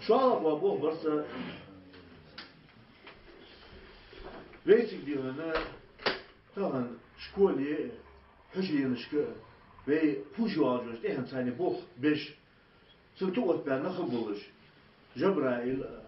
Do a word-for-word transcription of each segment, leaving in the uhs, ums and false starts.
ШоллагӀа болх бар са вайцига, дий хьона, тахан школе, хьужаенашка, вай хьужа йолча тӀехьенца болх беш, цун тӀа оттабаь нах а болаш, Жабраил а,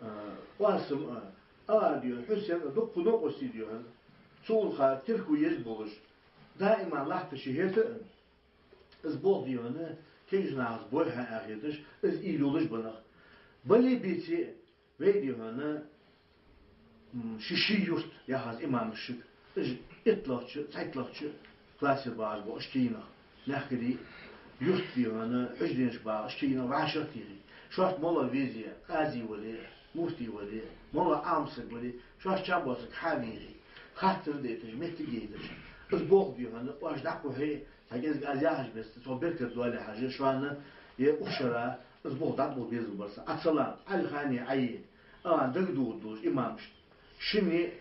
а, Къоасам а, а, дий хьона, Хьусен а, дуккха новкъостий, дий хьона, цул хьалха Терко еза болаш, даим латташ хеташ а, из болх, дий хьона, кегийча нахаца бой хьаахеташ, из уйла йолаш ба нах. Бале а, беце а, вай, дий хьона, м, ший-ший юрт яхаш имамашка, уж итталагӀча, цхьайтталагӀча классе багӀаш ба уж кегий нах. Мехкарий, юрта, дий хьона, хьужаенашка багӀа уж кегий нах вӀашагӀтехе. Шоашта моллагӀа везе, къази вале, муфти вале, моллагӀа Ӏаламсаг вале, шоашта чам бола саг хьавене, хаттар дайташ, моттиг яйташ. Из болх, дий хьона, оаш дӀакхухье, цхьа кӀезига аз яхаш беса, цо беркат доале хьажа, шоана е укх шера из болх дӀадоладе безам бар са. Ӏабдуссалам, Ӏалихана Ӏайи, а, дагадоагӀаш долаш имамашта. Шинне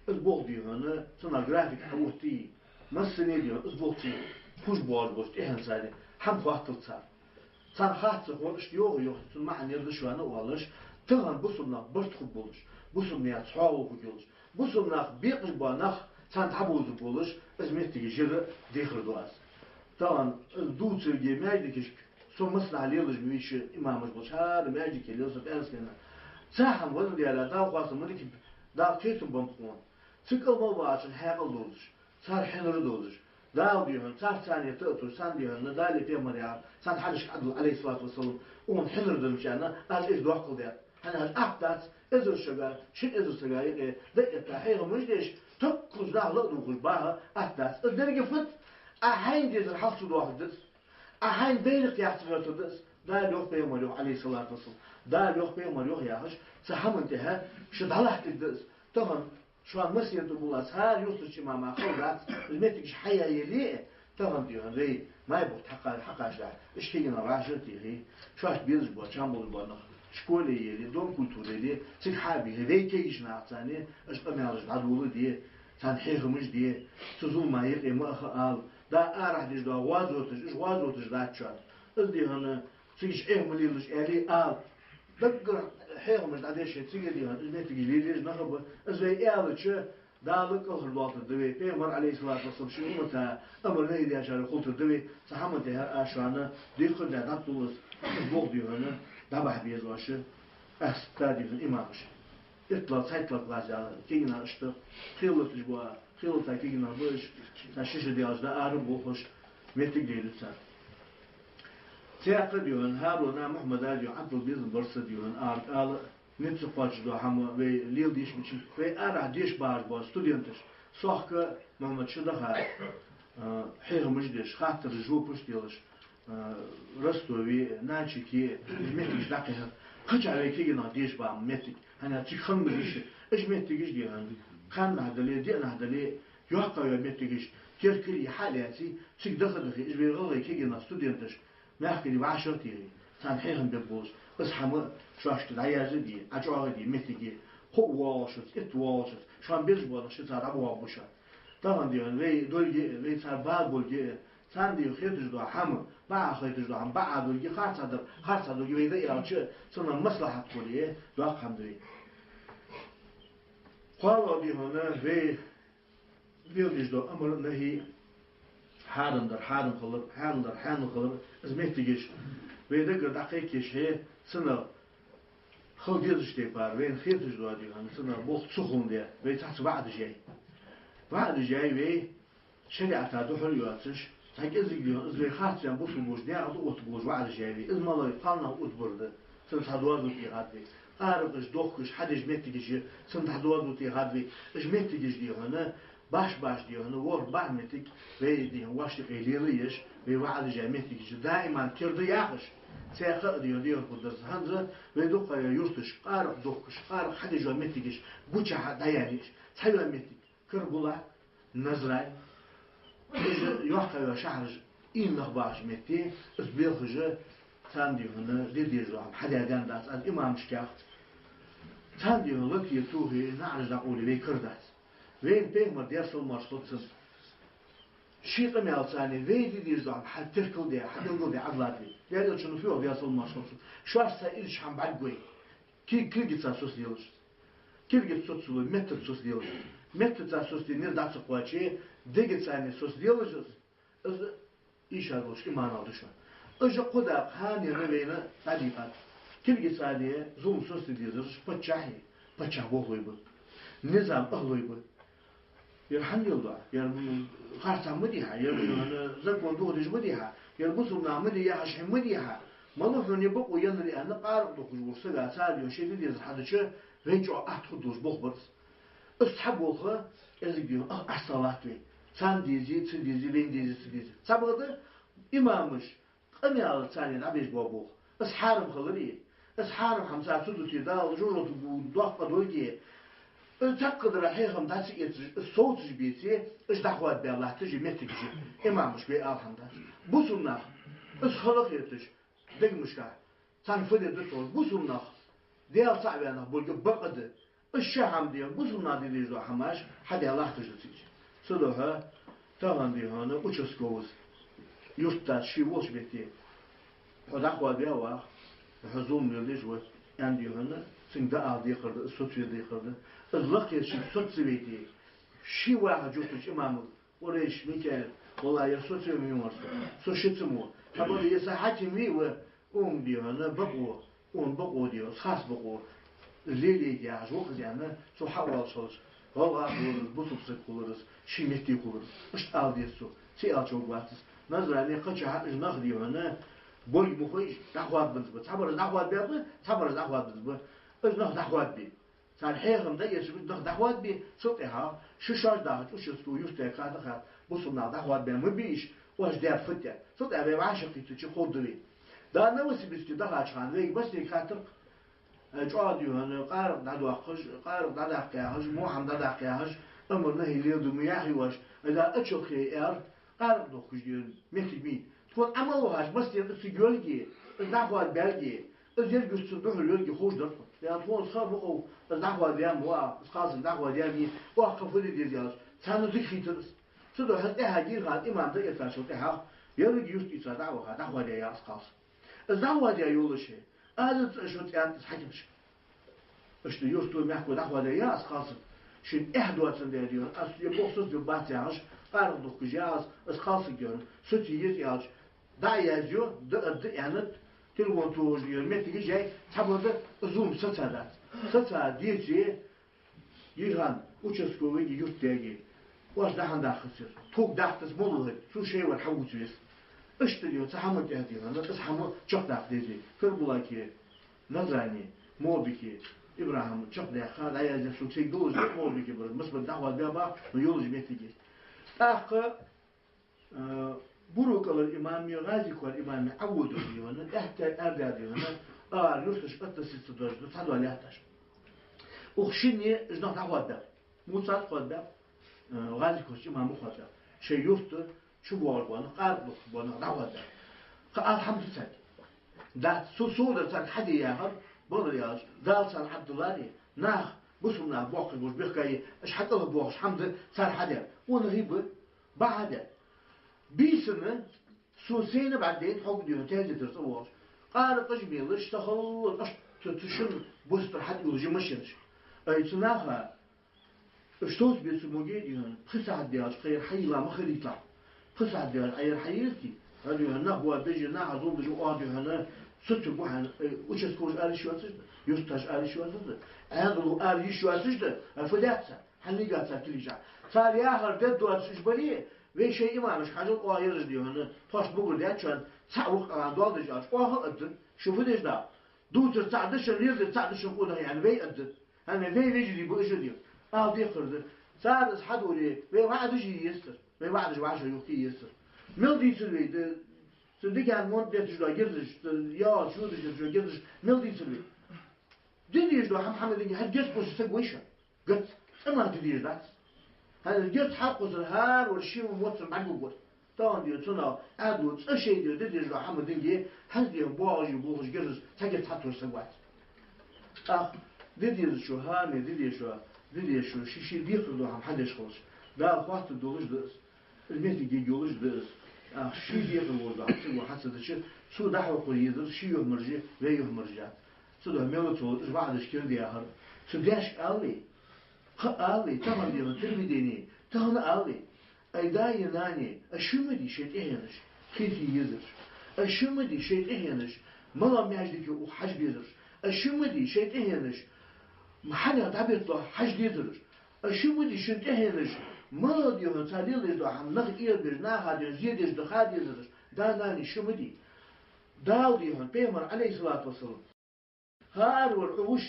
из болх, дий хьона, цунах график хьаоттае, массане, дий хьона, из болх цига хьужа боагӀаш болча тӀехьенца хӀама хоатталца. Царна хатта ца ховш, иштта йоах, йоах, цун маӀан ер да шоана оалаш, тахан бусалба нах барт хургболаш, бусалба наьха цхьоагӀо хургйолаш, бусалба нах бекъаш бола нах царна дӀабовзаргболаш, из моттигаш яр дехар ду аз. Тахан из дувцаргья маьждигашка, со массанахьа лелаш ма вий, имамаш болча хӀара маьждиге лела со пӀаьраска дийнахьа. Цхьа хӀама венна, Даьла, Дала хоастам, маликий, Дала кхетам ба-кх хьона. Цу кӀал мел багӀачун хьаькъал довзаш, цар хьинар довзаш, Дала, дий хьона, цар царна тӀа а тувсаш, царна, дий хьона, Дала, пайхамара, царна хьадисашка Ӏадал, Ӏалайхи ссалату вассалам, укхун хьинар даьнначарна аз иштта доаккхал даьд. ХӀана аьлча атта дац эзар сага, шин эзар сага юкъе дӀаэтта хьехамаш деш, токхача наха ладувгӀаш багӀа атта дац. Из деррига фуд? Ӏа хьайна дезар хьалха ца доахаргда из. Ӏа хьайна дайнакъ яхца гӀертаргда из. Дала йоах, пайхамара йоах, Ӏалайхи ссалату вассалам. Дала йоах, пайхамара йоах яхаш, цу хӀаман тӀехьа шу дӀалаттаргда из. Тахан шоана массанена тӀа бувлаш, цхьа юртарча имама хала дац, из моттигаш хьаяь яле а, тахан, дий хьона, вай Май-Бухте хьакха-, хьакхачалехь, уж кегий нах вӀашагӀтехе, шоашта безаш бола, чам болаш бола нах школе яле, дом культуры яле, цига хьабихье, вай кегийча нахаца а уж къамаьлаш дӀадоладе, царна хьехамаш де, цу зулама юкъе ма аха ала, да арахьа деш дола гӀазоташ, уж гӀазоташ дац шоана. Из, дий хьона, цига уж Ӏеха ма лелалаш аьле а ала. Даггара хьехамаш дӀадеш, цига, дий хьона, из моттигаш лелаеш нах а ба. Из вай аьлча, Дала кӀалхардоалийтаргда вай, пайхамара, Ӏалайхи ссалату вассалам, ший уммата амар-нахьи дечарех хулийтаргда вай. Цу хӀаман тӀехьа аз шоана дехар даь дӀатӀадулл аз, из болх, дий хьона, дӀабахьа беза оаш, къаьстта, дий хьона, имамаш. ИтталагӀа, цхьайтталагӀа класс яла кегий нах иштта, хилаташ ба, хилаташ кегий нах ба уж, цхьа ши шу даьлча дӀаара а бохаш, моттиг лелаю царна. Цхьаькха, дий хьона, ХӀарона, Мухьаммада, дий хьона, Ӏадал безам бар са, дий хьона, ара ала, низ ца кхоачаш дола хӀама вай леладеш мича, вай арахьа деш багӀаш бола студенташ, Сохка, Мухьаммад, шу даха, а, хьехамаш деш, хаттарашта жопаш делаш, а, Ростове, Нальчике, уж моттигаш дӀакхихьар. Кхычахьа вай кегий нах деш багӀа моттиг, хӀана аьлча цига хинна ма дий уж. Уж моттигаш, дий хьона, кхаьннахьа дале, диъннахьа дале, йоккха йола моттигаш, керкара е хьа а лаьце, цига даха а дахе, уж вай гӀалгӀай кегий нах, студенташ, мехкарий вӀашагӀтехе, царна хьехам бергболаш, из хӀама шоашка дӀаязде, ӀочӀоагӀде моттиг, кхоъ воагӀашца, итт воагӀашца, шоана безаш бола нах шийца дӀабоагӀаргба шоана. Тахан, дий хьона, вай долга а, вай цар бала болга а, царна, дий хьона, хеташ дола хӀама, бакъахьа хеташ дола хӀама бакъахьа долга, харцахьа дар харцахьа долга вай дӀааьлча, цунах маслахьат хуле, доккха хӀама да вай. КхоалагӀа, дий хьона, вай леладеш дола амар-нахьи, хьарам дар хьарам хилар, хьанал дар хьанал хилар, из моттигаш вай даггара дӀакхайкаешхье, цунах хила дезача тайпара вайна хеташ дола, дий хьона, цунах болх ца хулде, вай цхьацца ваӀадаш яьй. ВаӀадаш яьй вай шариӀата духьал йоацаш, цхьа кӀезига, дий хьона, из вай харцваьнна бусалба болча наькъа тӀа оттаргболаш ваӀадаш яьй вай. Из малав, кхалнах оттабар да, цунна цхьа доазув тӀехьад вай. Аракъаш, дохкаш, хьадеш моттигаш я, цунна цхьа доазув тӀехьад вай. Уж моттигаш, дий хьона, баш-баш, дий хьона, ворхӀ бӀаь моттиг вай, дий хьона, вӀаший юкъе лелаеш, вай ваӀадаш яь моттигаш я. Даим керда яхаш, цхьаькха а, дий хьона, дехар хургдар са. ХӀанз вай дукха юрташ, аракъ дохкаш, аракъ хьадеш йола моттигаш гучахьа дӀаяьнна я уж. Цхьа йола моттиг Карабулакъ, Назрань, уж йоккха йола шахьараш ийна нах бахача метте, из белхаш царна, дий хьона, де дезаш дола хӀама хьадаьдаьннадац, аз имамашка яхац. Царна, дий хьона, лата тохе, наӀараш дӀакъовле вай кара дац. Вайна пайхамара, Даьла салам-моаршал хилда цунна, Ший къамаьлаца вай де дезаш дола хӀама хьатеркалде, хьабелгалде Ӏадалад вай. Даьла Элчано фу йоах, Даьла салам-моаршал хилда цунна: шоашца из хӀама бӀаргагой. Ки-, кулгаца соцаделаш из. Кулгаца соцалой, меттаца соцаделаш из. Меттаца соцаде нир дӀа ца кхоаче, дегаца соцаделаш из. Из ийша долча иманал да шоана. Уж кхо дакъа хӀаннера вайна дӀадийкъад. Кулгаца зулам соцаде дезараш паччахьи, паччахьа болхлой ба, низама ахӀлой ба. Ер хӀана леладу? Ер, м, харцахьа ма дий хьа, ер, м, закон дохадеш ма дий хьа, ер бусалба наха ма де яхаш хӀама ма дий хьа. Малав хьона бокъо еннар аьнна, къаракъ дохкаш волча сага цар деш ший де дезар хьадича, вай чӀоагӀа атта хургдолаш болх бар из. Из цхьа болх, кӀезига дий хьона, ах, аса латт вай. Царна дезе, цун дезе, вайна дезе, цун дезе. Цхьабакъда имамаш къамаьл царна дӀабеш бола болх. Из хьарам хиларе, из хьарам хӀама цар ца дутий, Дала жожагӀате доккха дойге. Из цхьаккха дар хьехам дӀа ца эцаш, из совцаш беце, уж дӀахоадабаь латташ я моттигаш, имамашка вай ала хӀама дац. Бусалба нах, из хала хеташ, дегашка царна фу де деза цо, бусалба нах, Даьла цаӀ ваь нах болга бакъда. Из ши хӀама де, бусалба наха де дезаш дола хӀамаш хьадаь латташ да цига. Цудухьа тахан дий хьона участковас юртдаца ший волча метте: хьо дӀахоадабаь ваха, хьо зулам леладеш ва, аьнна дий хьона, цунга дӀаала декхар да, из соцаве декхар да. Из лакхера шийга соцавейте, ший вахача юртарча имамага: Къурайш, Микаил, валлахӀи, ер соцаве ма вий со. Со ши ца мо. Хьабала, ер са хьаким вий ва, укхунна дий хьона бокъо, укхунна бокъо дий хьона, хас бокъо лелайта яхаш ва-кх из, аьнна, цо хьаоалаш хилча, гӀалгӀа хулар из, бусалба саг хулар из, ший метте хулар из. Иштта ала деза цо, ца аьлча варгвац из. Назране кхычахьа уж нах дий хьона, болга ма хой уж, дӀахоадабенна ба. Цхьабараш дӀахоадабаьб, цхьабараш дӀахоадабенна ба. Уж нах дӀахоадабе. Цар хьехам дӀаэцаш ба, нах дӀахоадабе, цул тӀехьагӀа шоаш дахача участково юртдаьга хата хат, бусалба нах дӀахоадабаь ма бий уж, оаш даьр фуд аьнна. Цул тӀехьагӀа вай вӀашагӀкхийттача ховргда вай. Да, Новосибирске дахача хана вайга массанега хаттар-кх, э, чӀоагӀа дий хьона къаракъ дӀадоаккхаш, къаракъ дӀадаккха яхаш, во хӀама дӀадаккха яхаш, амар-нахьи леладу ма яхий оаш, айда ачалкхе, аьлар. Къаракъ дохкаш дий хьона моттиг ма йий. Тхона Ӏамал вахача массанена из цига йолга, из дӀахоадабаьлга, из еррига цунна духьал йолга ховш дар тхона. Е тхона из ха ма хов, из дӀахоадабаьб ма ва, из кхалсаг дӀахоадабаьб ма йий, оаха кхы фу де деза аьлча, царна дика хийтар из. Цудухьа тӀехьагӀа дийрхад имам дӀаэцачул тӀехьагӀа, еррига юрт ийца дӀа а ваха, дӀахоадаь я из кхалсаг. Из дӀахоадаь йолаше, ала цӀа шо цӀенна из хьакимашка. Иштта юрто, мехко дӀахоадаь я из кхалсаг. Шийна эхь доацандаь дий хьона, аз ер болх соцабергбац яхаш, къаракъ дохкаш я из, из кхалсаг дий хьона, соцае еза аьлча, дӀа а язъю, дӀа а, дӀа а аьннад, телефон тохаш дий хьона, моттигаш яьй, цхьабакъда из зулам сацадац. Сацадеце, Йихан участковига, юртдаьга: оаш дӀа-хьа дахацар, тхога дахтац ма лу хӀаьта, цо шоайвар хьавувца веза. Иштта дий хьона, цу хӀаман тӀа дий хьона, из хӀама чакхдаккха деза. Карабулаке, Назране, Мобике, ИбрахӀима чакхдаьккха, дӀаяздаь, цу цига долаш да Мобике бараш, массабар дӀахоадабаьб, но йолаш моттиг я. ТӀаккха Э, Буру кӀалара имаме, ГӀази-Корта имаме Ӏавода дий хьона, аьттеи аьрда дий хьона, ара юрташ оттасица дош да, цхьадола лаьтташ. Укх шинне уж нах дӀахоадабаьб. Муцас хоадабаьб, э, ГӀази-Кортача имама хоадабаьб. Шоай юрта чубоагӀаш бола нах, къаракъ дохкаш бола нах дӀахоадабаьб. Кхы ала хӀама да царга? Дац, цу содара царга хьаде яхар, бакъдар аьлча, Дала царна Ӏаддаларе, нах, бусалба нах боаккхаш болча бехкае, уж хьакӀалхарбоахаш хӀама да цар хьадаьр. Укх нахи ба, бахьа да. Бийсанна, сона сайна бӀаргадайнад хьога дий хьона, телевизора цӀа воагӀаш. Къаракъаш а мелаш, са хала, аш цу, цу шин бустара хьатӀаюлаш я машинаш. Ай, цу наха, уж совцабе ца моге дий хьона, пхи сахьат даьлча, кхы ер хьайийлла ма хилийталахь. Пхи сахьат даьлча Ӏа ер хьайийллий? Ӏа дий хьона, нах боабеш а, наха зулам деш а, оаха дий хьона, цу цу гухьана, ай, участковаш ара йиш йоацаш да, юрташ ара йиш йоацаш да, Ӏаьдало ара йиш йоацаш да, ай, фу даьд цар? Хьаннийга цар килигаш Ӏа? Цар яхар дергдоацаш уж барий, вай шоай имамашка хьажал, оаха ераш дий хьона, тхоашта бугар даьд шоана, цхьаъ ва-кх къаман доал деш аьлча, оаха а аргда, шо фу деш да? Дувцар цхьаъ да шоана, леладер цхьаъ да шоана къонахий аьнна, вай аргда. ХӀана, вай вежарий ба уж дий хьона. Ала декхар да. Цар из хьадоале, вай ваӀазаш е еза цар, вай ваӀазаш вӀашагӀъюхе еза цар. Мел дийцар вай, да, цу дикан монт бетташ дола герзаш, цу ялхаш, йодаш дола герзаш, мел дийцар вай. Де дезаш дола хӀама хьа ма динге, хӀанз герз кхоссаш саг вай шоана? Гац, цӀена де дезаш дац. ХӀанз герз хьакхоссар хӀара вар ший мотт санна бӀаргагургвар. Тахан дий хьона цунах Ӏаьдало цӀа шоай дий хьона де дезаш дола хӀама динге, хӀанз дий хьона боагӀаш а, болхаш герзаш, цхьа герз хьатосса саг вац. ТӀаккха де дезачо, хӀама де дезачо, де дезачо ший-ший декхар дола хӀама хьадеш хилча, Дала хоаттаргдолаш да из. Из моттиг йолаш да из. Ах, ший декъала волча хьацаго хьа ца дича, цо дӀахьокхар езар ший юхьмаржа, вай юхьмаржа. Цудухьа мел цо уж ваӀдаш кара даьхар. Цу даьшка алале, кхы а алале, тахан дена телевидени, тахан а алале. Ай да е нана, ай шо ма дий шоай тӀехьенаш, кхетаде езараш. Ай шо ма дий шоай тӀехьенаш, малагӀча маьждиге ух хьажа безараш. Ай шо ма дий шоай тӀехьенаш, хьанех дӀабетталу хьажа дезараш. Ай шо ма дий шун тӀехьенаш, малагӀа дий хьона цар леладеш дола хӀама нах эгӀабеш, наха дий хьона зе деш да ха дезараш. Да, нана, шо ма дий. Дала дий хьона, пайхамара, Ӏалайхи ссалату вассалам, хӀара вар Ӏу вуш,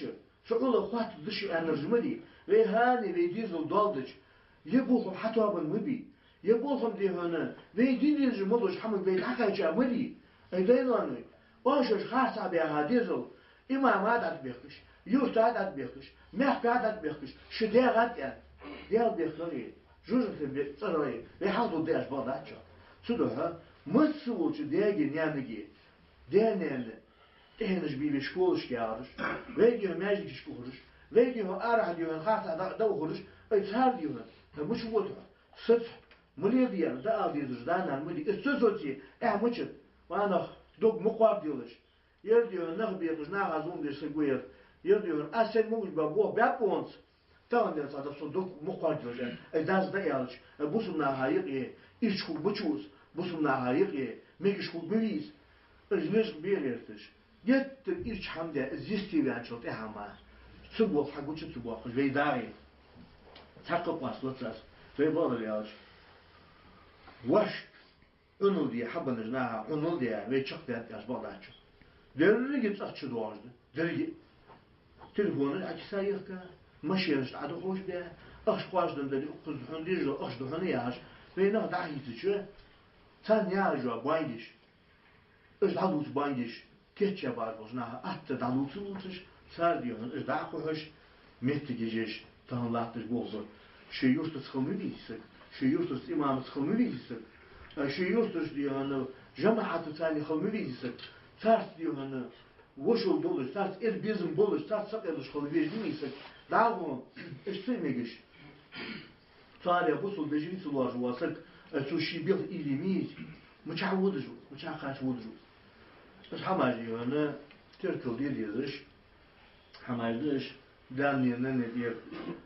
цу Ӏула хоттадеш аьннараш ма дий. Вай хӀанз вай дезал доал дича, е болх-м хьатоабан ма бий, е болх-м дий хьона, вай де дезаш ма долча хӀаманга вай дӀакхаьча ма дий. Ай дай, нана, вай оаш-оаш харцахьа баьха дезал, имама дӀатӀабехкаш, юрта дӀатӀабехкаш, мехка дӀатӀабехкаш, шо дегӀа тӀа, Даьла бехкарий, жожагӀатен бе-, цӀерарий, вай хьалдув деш бакъ дац чо. Цудухьа массаволча даьга, наьнага, даь-наьна тӀехьенаш бий вай школашка яхараш, вай дий хьона маьждигашка ухараш, вай дий хьона арахьа дий хьона харцахьа дӀа-, дӀаухараш, ай цар дий хьона, хӀа, мича вода хьо? Саца хьо. Ма леладе аьнна, дӀаала дезараш да, нана, ма дий. Из ца соце, эхь мачат, ванах дог ма кхоаргделаш. Ер дий хьона нах бекъаш, наха зулам деш саг ва ер. Ер дий хьона аз сенна могаш ба бох баьпонца. Тахан ден цхьа дакъа сона дог ма кхоаргделаш аьнна, ай дас дӀааьлча, ай бусалба наха юкъе ирча хургбац из, бусалба наха юкъе мегаш хургма вий из. Ай лечкъа бе гӀерташ. Геттара ирча хӀама даь, из йисте ваьнначул тӀехьагӀа ма. Цу болх хьагуча ца боаккхаш, вай дагӀе. Цхьаккха къоасталац аз, вай бакъдар аьлча. Ваш Ӏунал де хьабеннача наха, Ӏунал де, вай чакхдаьннад аьлча бакъ дац чо. Деррига цӀагӀа чудоагӀаш да, деррига. Телефонаш Ӏокиса ехка, машенаш Ӏодухьош бе, ахча кхоачашденна дале, укхаза хьона дезаш дола ахча да хьона яхаш, вай нах дӀахийцача, царна яхаш йола бангаш, уж дӀалувца бангаш, кийчъяь баьхка болча наха атта дӀалувца-лувцаш, цар дий хьона уж дӀакхухьаш, моттиг еш, тахан латташ болх бар. Ший юртаца хила ма везий саг, ший юртаца имамаца хила ма везий саг, а ший юртаца дий хьона жамаӀатаца царца хила ма везий саг, царца дий хьона вошал долаш, царца эр безам болаш, царца сакъердаш хила везаш ма вий саг. ДӀахо, уж ца мегаш. Царех бусалба вежарий ца лоаржа вола саг, а цо ший белха уйла е ма езий, мичахьа водаш ва из, мичахьа кхача водаш ва из. Уж хӀамаш дий хьона теркал де дезаш хӀамаш да уж, даьна-наьна тӀера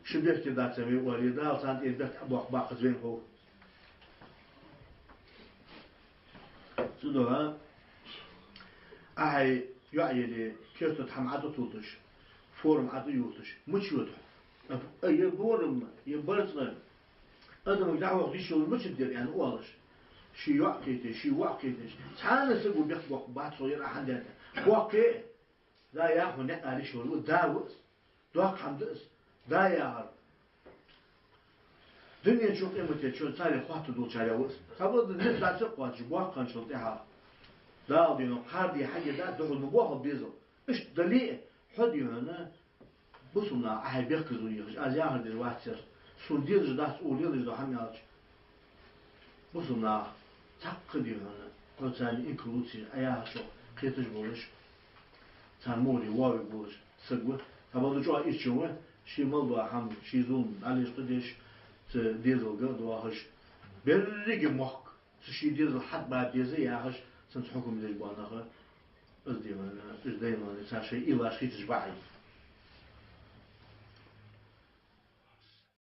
шо бехке дац аьнна вай оале, Дала царна тӀера бехк Ӏобоаккхаргбац вайна хов. Цудухьа Ӏа хьай йоӀ яле, керта тӀа хӀама ӀотӀатуллаш, форма ӀотӀаювлаш, мича йода хьо? А, а, е борам, е барзкъа, адамага дӀахьокха йиш йолаш мича да ер аьнна оалаш. Ший йоӀ кхеташ, ший воӀ кхеташ, цхьанне саго бехк боаккхаргбац хьона ер Ӏа хӀана даьд. Боаккхе, да, яхаш хьона ниӀ ала йиш йолаш ва, да ва из. Доккха хӀама да из, да яхар. Дунен чу, къематден чу царех хоаттаргдолчарех ва из. Цхьабакъда низ дац а кхоачаш, боккха хинначул тӀехьагӀа. Дала дий хьона кхардий хьагеда, духьал ма боахалба дезал. Иштта дале а, хьо дий хьона бусалба наха Ӏа хьай бехказло ехаш, аз яхар деш вац ер, сона дезаш дац укхо леладеш дола хӀама аьлча, бусалба нах цхьаккха дий хьона, кхо царна инкарло ца еш, Ӏа яхачох кхеташ болаш, царна мугӀаре воавергволаш саг ва. Цхьабакъда чӀоагӀа ирча ва, ший мел дола хӀама, ший зулам дӀалечкъадеш, цу дезалга а доахаш, беррига мохк цу ший дезал хьатӀабаха беза яхаш, цунца хьукам деш бола нах, из дий хьона, уж дай-наьна цар шоай уйлаш хийцаш бахьан.